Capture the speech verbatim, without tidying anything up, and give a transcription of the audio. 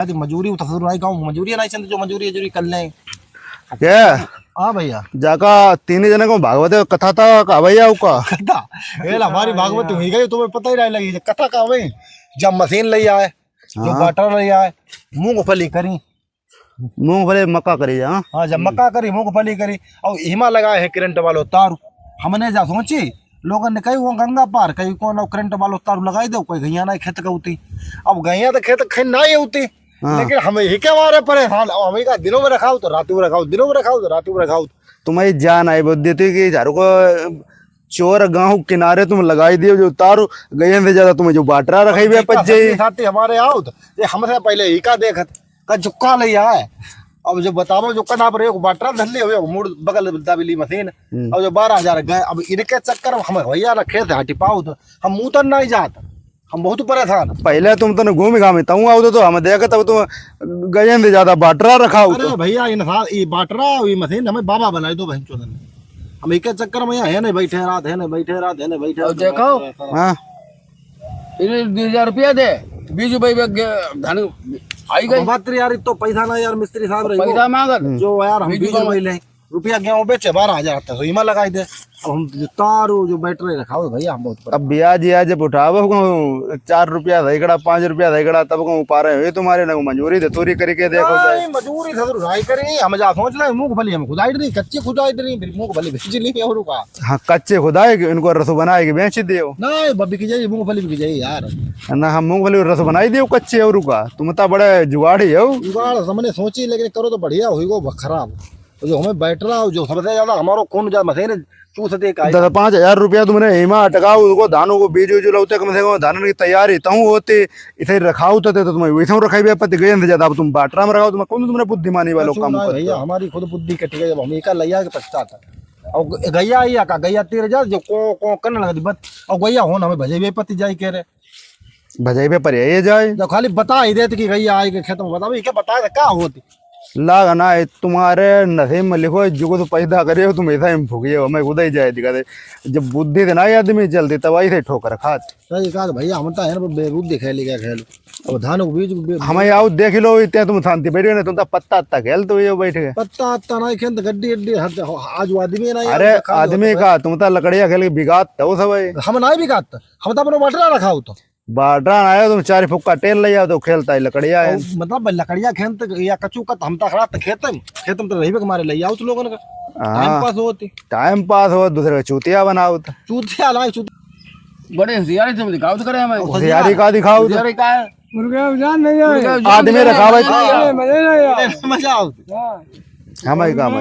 आज मजूरी उतर आई गाँव, मजूरी नहीं चलते, जो मजूरी हजूरी कर लें। क्या? हाँ भैया। जाका तीन जने को भागवत कथा था का भैया का? कथा? ए ला, हमारी भागवत हुई गई, तुम्हें पता ही नहीं लगी। कथा का भाई, जब मशीन ले आए, जो हाँ। बाटर ले आए, मूंगफली करी। मूंगफली मक्का करी, हाँ? हाँ, जब मक्का करी, मूंगफली करी, और हिमा लगाए है करंट वालो तार। हमने जा सोची, लोगन ने कही, "वो गंगा पार," कही, "कौन वो करंट वालो तार लगाई दो, कोई गैया ना खेत का होती।" अब गैया तो खेत खैन ना ही होती, हाँ। लेकिन हम ही के मारे परेशान। अब हम ही का दिनों में रखाओ तो रातों में रखाओ, दिनों में रखाओ तो रातों में रखाओ। तुम्हारी जान आई बुद्धि थी कि झारू को चोर गांव किनारे तुम लगाई दियो, जो तारू गैयन से ज्यादा तुम्हें जो बाटरा रखाई बे पच जाई। साथी हमारे आओ तो ये हमसे पहले ही का देखत, का जुक्का ले आए। अब जो बताओ, जो कना पर एक बाटरा धर लियो, मूड़ बगल दाबिली मशीन। हम्म। अब जो बारह हजार गए, अब इनके चक्कर में हम भैया रखे थे हटी पाओ तो हम मुँह तन नहीं जात, हम बहुत परेशान। पहले तुम तने घूम घामे तऊ आओ तो, तो हम देखे तब तुम गैयन से ज्यादा बाटरा रखाओ अरे तो। भैया, इन साल ये बाटरा, ये मशीन हमें बाबा बनाई दो बहन चोदन। हम एक चक्कर में यहाँ है नहीं बैठे रात, है नहीं बैठे रात, है नहीं बैठे और रात, देखो। बैठे रात। हाँ। इन्हें दो हजार रुपया दे, बीजू भाई बे गे-, धन आई गई। बात यार, तो पैसा ना यार, मिस्त्री साहब रही पैसा हो। मांगत। जो यार हम बीजू बीजू भाई भाई ले, रुपया गेहूं बेचे बारह हजार आता है, तो इमा लगाई दे। अब हम जो तार हो, जो बैटरी रखा हो भैया, हम बहुत परेशान। अब ब्याज, ब्याज जब उठावे हो, चार रुपया सैकड़ा, पाँच रुपया सैकड़ा, तब कहूँ पा रहे हो, ये तुम्हारे ना मजूरी दे, तोरी करके देखो नहीं, जाए। मजूरी ससुर भाई करी, हम जा सोच रहे, मूंगफली हम खुदाई रही, कच्ची खुदाई रही, फिर मूंगफली बेच ली और का। हाँ, कच्चे खुदाए के इनको रसो बनाए के बेच दियो। नहीं, ब-, बिक जाई, मूंगफली बिक जाई यार। ना, हम मूंगफली रसो बनाई दियो कच्चे और का। तुम तो बड़े जुगाड़ी हो। जुगाड़ हमने सोची, लेकिन करो तो बढ़िया होई गो, ब-, खराब। जो हमें बैटरा हो, जो सबसे ज्यादा हमारो खून जा मशीन चूसते का है। दस पाँच हजार रुपया तुमने एमा अटकाओ, उसको धानों को बीज उज लौते, कम से कम धान की तैयारी तहूँ होती, इसे रखाओ तो, तो तुम्हें वैसे रखाई बे पति गए ज्यादा, अब तुम बाटरा में रखाओ, तुम्हें कौन तुमने बुद्धिमानी वालों कछु काम ना करते भैया, हो? हमारी खुद बुद्धि कटी गई, जब हम एका लैया के पछतात है। और ग-, गैया आइया का, गैया तीर जा, जो को, को करने लगा दी बस। और गैया होन हमें भजे बे पति जाई कह रहे। भजे बे पर ये जाए। जब खाली बता ही देते कि गैया आई के खेत में, बताओ, ये क्या बताए, क्या होती? लाग ना, ये तुम्हारे नसीब में लिखो, जो कुछ पैदा करे हो, तुम ऐसा ही भुगिए हो, हमें उदय जाए दिखा दे। जब बुद्धि से ना आदमी चलती, तब ऐसे ठोकर खात। सही कहा भैया, हम तो है ना, बेबूद दिखाई ले गया खेल। अब धान को बीज बे-, हमें आओ देख लो, इतने तुम शांति बैठे हो ना, तुम तो पत्ता अत्ता खेल तो ये बैठ गए। पत्ता अत्ता ना खेल तो गड्डी गड्डी हर, आज वो आदमी ना यार, अरे, देखा लो आदमी तो का, तुम तो लकड़िया खेल के बिगात हो सब है। हम ना बिगात, हम तो अपना बाटला रखा हो तो। बाटला ना आयो, तुम चार फुक्का तेल ले आओ तो खेलता है लकड़िया है। और मतलब लकड़िया खेल तो या कचू का तो हम तो खड़ा तो खेत में, खेत में तो रहिबे के मारे ले आओ तो लोगन का। हाँ। टाइम पास होती। टाइम पास हो, दूसरे का चूतिया बनाओ तो। चूतिया लाए, चूतिया। बड़े होशियारी से दिखाओ तो करे हमें। होशियारी का दिखाओ तो? होशियारी का है? मुर्गा उजान नहीं है। मुर्गा उजान आदमी नहीं है, रखा भाई। मजा नहीं है। मजा नहीं है। मजा आओ। हाँ। हमारे का मजा?